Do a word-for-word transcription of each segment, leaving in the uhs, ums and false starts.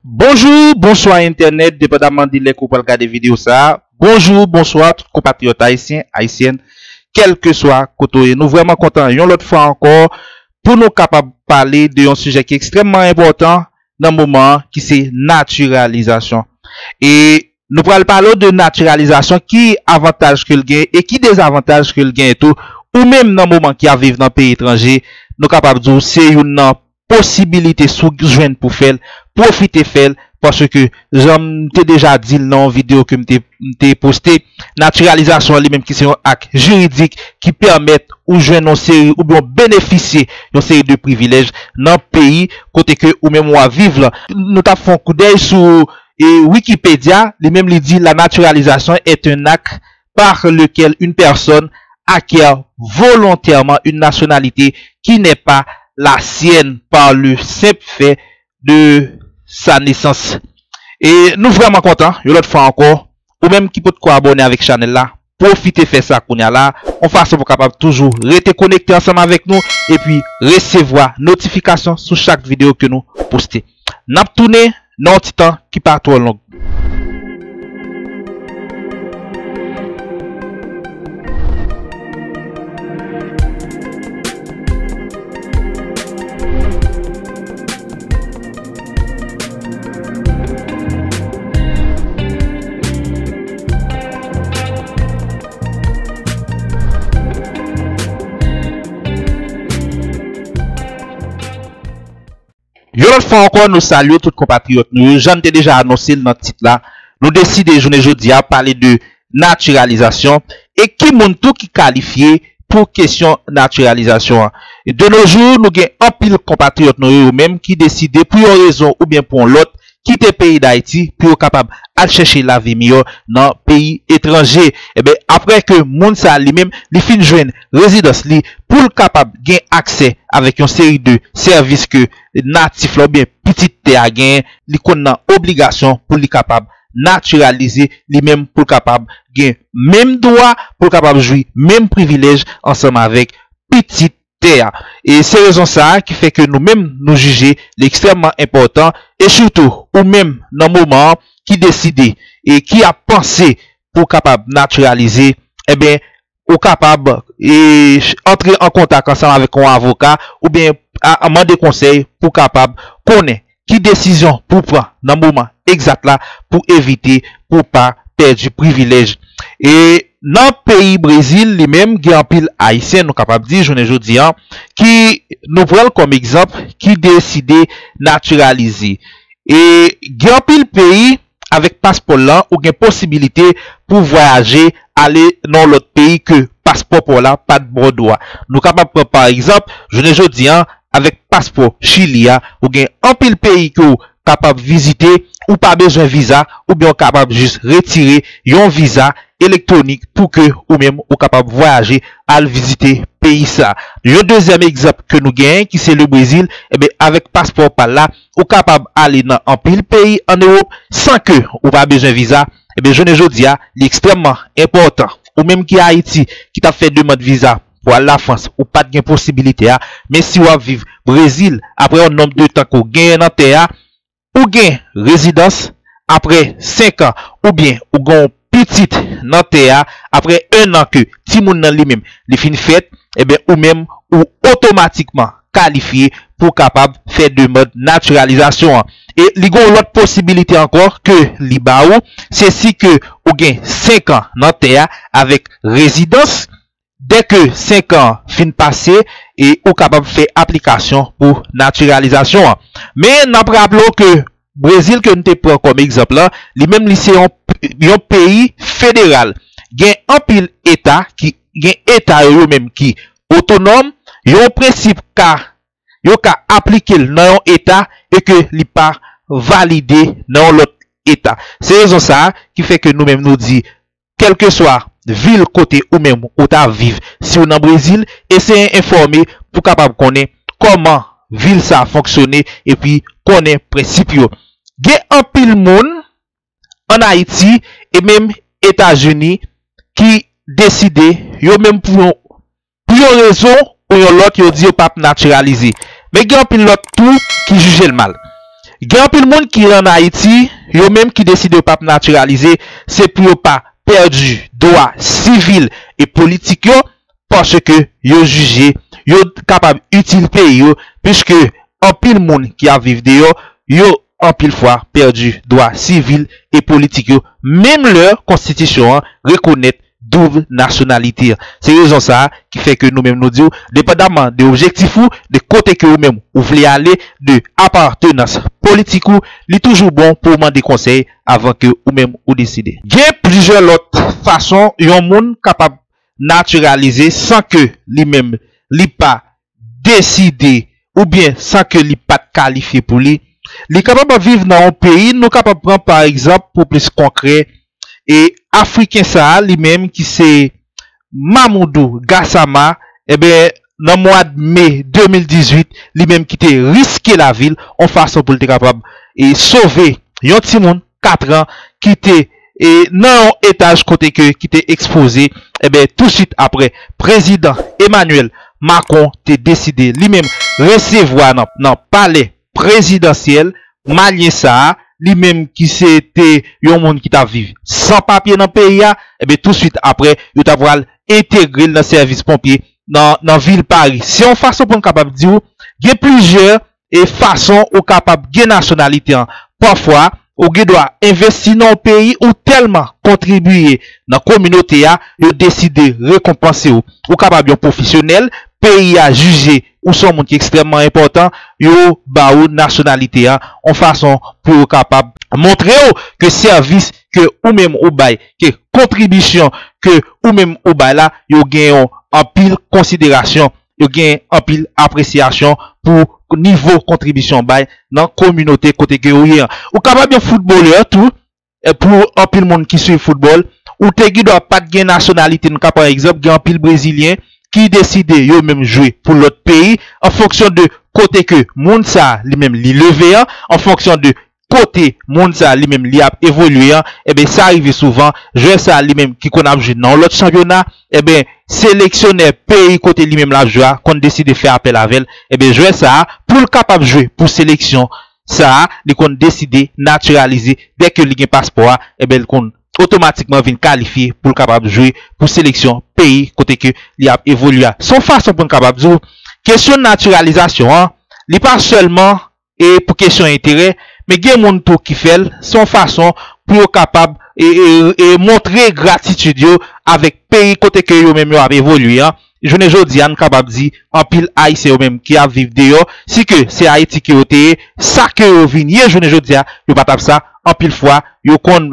Bonjou, bonswa entènèt, depandaman de lè ke w pral gade videyo sa a. Bonjou, bonswa tout konpatriyòt ayisyen, ayisyèn, kèlkeswa kote w ye. Nou vrèman kontan yon lòt fwa ankò pou nou kapab pale de yon sijè ki ekstrèmman enpòtan nan moman an, ki se natiralizasyon. E nou pral pale w de natiralizasyon, ki avantaj ke l gen e ki dezavantaj ke l gen tou. Ou menm nan moman ki ap viv nan peyi etranje, nou kapab di w se youn nan posibilite si w jwenn pou fè l, pwofite fè l, paske jan m te deja di l nan yon videyo ke m te, m te poste, natiralizasyon an li menm ki se yon ak jiridik ki pèmèt ou jwenn yon seri oubyen yon benefisye yon seri de privilèj nan peyi kote ke ou menm w ap viv lan. Nou t ap fè yon koudèy sou, e, Wikipedya, li menm li di la naturalisation est un acte par lequel une personne acquiert volontairement une nationalité qui n'est pas la sienne par le simple fait de sa nesans. E nou vrèman kontan, yon lòt fwa ankò, ou menm ki potko abòne avèk chanèl la, pwofite fè sa kounye a la, yon fason pou kapab toujou rete konekte ansanm avèk nou, epi resevwa notifikasyon sou chak videyo ke nou poste. N ap tounen nan yon ti tan ki pa twò long. Yon lòt fwa ankò, nou salye tout konpatriyòt nou yo. Jan n te deja anonse l nan tit la, nou deside jounen jodi a pale de natiralizasyon e ki moun tou ki kalifye pou kesyon natiralizasyon an. E de nos jours, nou gen anpil konpatriyòt nou yo, yo menm ki deside pou yon rezon oubyen pou yon lòt kite peyi Dayiti pou yo kapab al chèche lavi miyò nan peyi etranje. Eben, apre ke moun sa a li menm, li fin jwenn rezidans li pou l kapab gen aksè avèk yon seri de sèvis ke natif la oubyen pitit tè a genyen, li konn nan obligasyon pou li kapab natiralize li menm, pou l kapab gen menm dwa, pou l kapab jwi menm privilèj ansanm avèk pitit tè a. E se rezon sa a ki fè ke nou menm, nou jije li ekstrèmman enpòtan, e sitou ou menm nan moman an ki deside e ki ap panse pou w kapab natiralize, eben, ou kapab, e, ch-, antre an kontak ansanm avèk yon avoka oubyen a, a mande konsèy pou w kapab konnen ki desizyon pou w pran nan moman egzat la pou evite pou w pa pèdi privilèj. E nan peyi Brezil, li menm, gen anpil Ayisyen, nou kapab di, jounen jodi an, ki nou pran l kòm egzanp, ki deside natiralize. E gen anpil peyi, avèk paspò w lan, ou gen posibilite pou vwayaje ale nan yon lòt peyi ke paspò pa w la pa t ba w dwa. Nou kapab pran, pa egzanp, jounen jodi an, avèk paspò Chili a, ou gen anpil peyi ke w kapab vizite, ou pa bezwen viza, oubyen w kapab jis retire yon viza elektwonik pou ke ou menm ou kapab vwayaje al vizite peyi sa. Yon dezyèm egzanp ke nou genyen, ki se le Brezil, eben, avèk paspò pa l la, ou kapab ale nan anpil peyi ann Ewòp san ke ou pa bezwen viza. Eben, jounen jodi a, li ekstrèmman enpòtan. Ou menm ki Ayiti, ki t ap fè demann viza pou al Lafrans, ou pa t gen posibilite a. Men si w ap viv Brezil, apre yon nonb de tan ke w genyen nan tè a, ou gen rezidans, apre senk an, oubyen ou gen yon pitit nan tè a, apre en an ke timoun nan li menm, li fin fèt, eben, ou menm, ou otomatikman kalifye pou w kapab fè demann natiralizasyon an. E li gen yon lòt posibilite ankò ke li ba ou, se si ke ou gen senk an nan tè a avèk rezidans, dè ke senk an fin pase, e ou kapab fè aplikasyon pou natiralizasyon an. Men n ap raple w ke Brezil ke n te pran kòm egzanp lan, li menm li se yon, yon peyi federal. Gen anpil eta ki, gen eta yo, yo menm ki otonòm, yon prensip ka, yo ka aplike l nan yon eta e ke li pa valide nan yon lòt eta. Se rezon sa a ki fè ke nou menm nou di, kèlkeswa vil kote ou menm ou ta viv, si w nan Brezil, eseye enfòme pou kapab konnen kòman vil sa a fonksyone epi konnen prensip yo. Gen anpil moun ann Ayiti e menm Etazini ki deside, yo menm pou yon, pou yon rezon ou yon lòt, yo di yo p ap natiralize. Men gen anpil lòt tou ki jije l mal. Gen anpil moun ki ann Ayiti, yo menm ki deside yo p ap natiralize, se pou yo pa pèdi dwa sivil e politik yo, paske yo jije yo kapab itil peyi yo, piske anpil moun ki ap viv deyò, yo anpil fwa pèdi dwa sivil e politik yo, menm lè konstitisyon an rekonèt doub nasyonalite an. Se rezon sa a ki fè ke nou menm nou di w, depandamman de objektif ou, de kote ke ou menm ou vle ale, de apartenans politik ou, li toujou bon pou w mande konsèy avan ke ou menm ou deside. Gen plizyè lòt fason yon moun kapab natiralize san ke li menm li pa deside oubyen san ke li pa t kalifye pou li. Li kapab ap viv nan yon peyi, nou kapab pran pa egzanp pou plis konkrè, e Afriken sa a li menm ki se Mamoudou Gassama, enben, nan mwa me de mil dizuit, li menm ki te riske lavi l, yon fason pou l te kapab e sove yon timoun kat an ki te e nan yon etaj kote ke ki te ekspoze, enben, touswit apre, prezidan Emmanuel Macron te deside li menm resevwa nan, nan palè prezidansyèl malyen sa a, li menm ki se te yon moun ki t ap viv san papye nan peyi a, enben, touswit apre, yo ta pral entegre l nan sèvis ponpye nan, nan vil Pari. Se yon fason pou n kapab di w, gen plizyè e fason ou kapab gen nasyonalite an. Pafwa, ou gen dwa envesti nan yon peyi, ou tèlman kontribiye nan kominote a, yo deside rekonpanse w. Ou kapab yon pwofesyonèl, peyi a jije ou se yon moun ki ekstrèmman enpòtan, yo ba ou nasyonalite a, yon fason pou yo kapab montre w ke sèvis ke ou menm ou bay, ke kontribisyon ke ou menm ou bay la, yo gen yon anpil konsiderasyon, yo gen anpil apresyasyon pou nivo kontribisyon bay nan kominote kote ke ou ye an. Ou kapab yon foutbolè tou, e pou anpil moun ki swiv foutbòl, ou te gen dwa pa t gen nasyonalite, nou ka pran egzanp, gen anpil brezilyen ki deside yo menm jwe pou lòt peyi, an fonksyon de kote ke moun sa a li menm li leve an, an fonksyon de kote moun sa a li menm li ap evolye an, enben, sa rive souvan, jwè sa a li menm ki konn ap jwe nan yon lòt chanpyona, enben, seleksyonè peyi kote li menm l ap jwe a konn deside fè apèl avè l, enben, jwè sa a, pou l kapab jwe pou seleksyon sa a, li konn deside natiralize, dèke li gen paspò a, enben, li konn otomatikman vin kalifye pou l kapab jwe pou seleksyon peyi kote ke li ap evolye a. Se yon fason pou n kapab di w, kesyon natiralizasyon an, li pa sèlman e pou kesyon enterè, men gen moun tou ki fè l, se yon fason pou yo kapab e, e, e montre gratitid yo avèk peyi kote ke yo menm yo ap evolye an. Jounen jodi a, n kapab di, anpil Ayisyen yo menm ki ap viv deyò, si ke se Ayiti ke yo te ye, sa ke yo vin ye jounen jodi a, yo pa t ap sa, anpil fwa, yo konn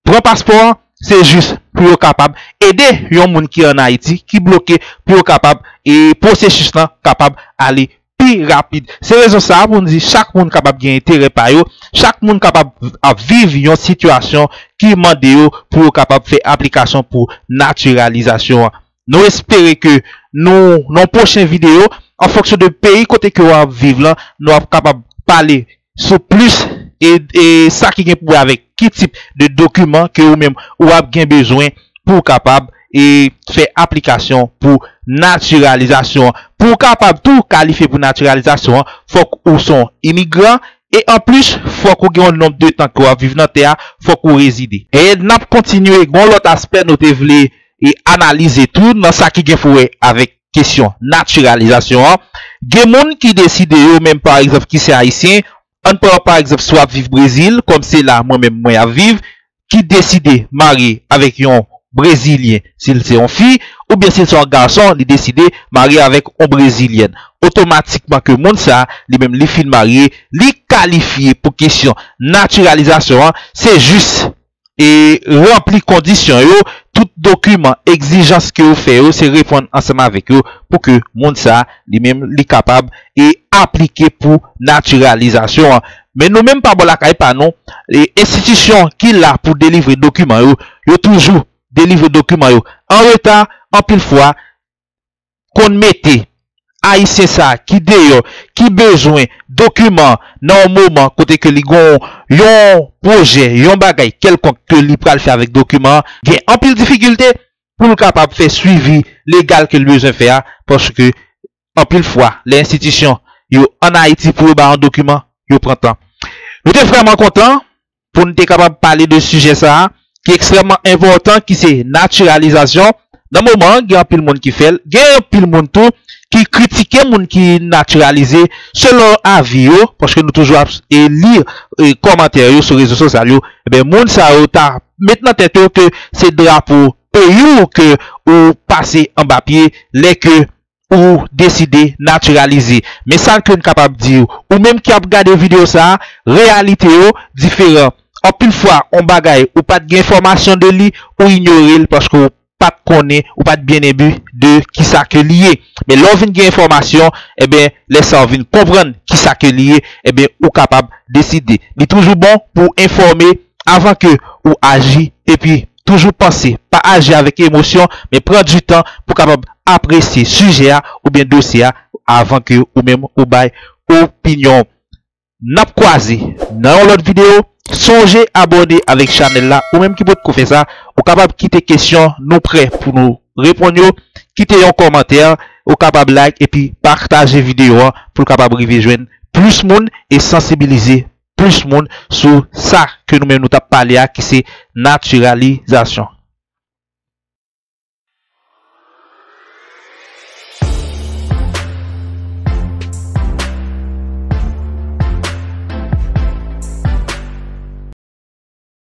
pran paspò an, se jis pou yo kapab ede yon moun ki ann Ayiti, ki bloke, pou yo kapab, e pwosesis lan kapab ale pi rapid. Se rezon sa a pou n di chak moun kapab gen enterè pa yo, chak moun kapab ap viv yon sitiyasyon ki mande yo pou yo kapab fè aplikasyon pou natiralizasyon an. Nou espere ke nou, nan pwochen videyo, an fonksyon de peyi kote ke w ap viv lan, nou ap kapab pale sou plis e, e sa ki gen pou wè avèk ki tip de dokiman ke ou menm ou ap gen bezwen pou w kapab e fè aplikasyon pou natiralizasyon an. Pou w kapab tou kalifye pou natiralizasyon an, fòk ou se yon imigran e anplis, fòk ou gen yon nonb de tan ke w ap viv nan tè a, fòk ou rezide. E n ap kontinye, gen yon lòt aspè nou te vle e analize tou nan sa ki gen pou wè avèk kesyon natiralizasyon an. Gen moun ki deside yo menm, pa egzanp, ki se ayisyen, ann pran pa egzanp, si w ap viv Brezil, kòm se la mwen menm mwen ap viv, ki deside marye avèk yon brezilyen, si l se yon fi, oubyen si l se yon gason, li deside marye avèk yon brezilyèn. Otomatikman ke moun sa, li menm li fin marye, li kalifye pou kesyon natiralizasyon an, se jis e ranpli kondisyon yo, tout dokiman, egzijans ke yo fè yo, se reponn ansanm avèk yo pou ke moun sa, li menm, li kapab e aplike pou natiralizasyon an. Men nou menm pa bò lakay pa nou, e enstitisyon ki la pou delivre dokiman yo, yo toujou delivre dokiman yo an reta, anpil fwa, konn mete ayisyen sa a ki deyò, ki bezwen dokiman nan yon moman kote ke li gon yon pwojè, yon bagay kèlkonk ke li pral fè avèk dokiman an, gen anpil difikilte pou l kapab fè swivi legal ke l bezwen fè a, paske anpil fwa, lè enstitisyon yo ann Ayiti pou yo ba yon dokiman, yo pran tan. Nou te vrèman kontan pou n te kapab pale de sijè sa a, ki ekstrèmman enpòtan, ki se natiralizasyon. Nan moman an, gen anpil moun ki fè l, gen anpil moun tou ki kritike moun ki natiralize selon avi yo, paske nou toujou ap e, li e, kòmantè yo sou rezo sosyal yo. Ebyen, moun sa yo ta met nan tèt yo ke se drapo peyi w ke ou pase anba pye lè ke ou deside natiralize. Men sa ke m kapab di w, ou menm ki ap gade videyo sa a, reyalite yo diferan. Anpil fwa, on bagay, ou pa t gen enfòmasyon de li, ou inyore l paske ou pa t konnen, ou pa t byen enbi de kisa ke li ye. Men lè w vin gen enfòmasyon, ebyen, lè sa w vin konprann kisa ke li ye, ebyen, ou kapab deside. Li toujou bon pou w enfòme avan ke ou aji, epi toujou panse, pa aji avèk emosyon, men pran di tan pou kapab apresye sijè a oubyen dosye a avan ke ou menm ou bay opinyon w. N ap kwaze nan yon lòt videyo. Sonje abòne avèk chanèl la. Ou menm ki potko fè sa, ou kapab kite kesyon, nou prè pou nou reponn yo. Kite yon kòmantè, ou kapab like epi pataje videyo an pou l kapab rive jwenn plis moun e sansibilize plis moun sou sa ke nou menm nou t ap pale a, ki se natiralizasyon.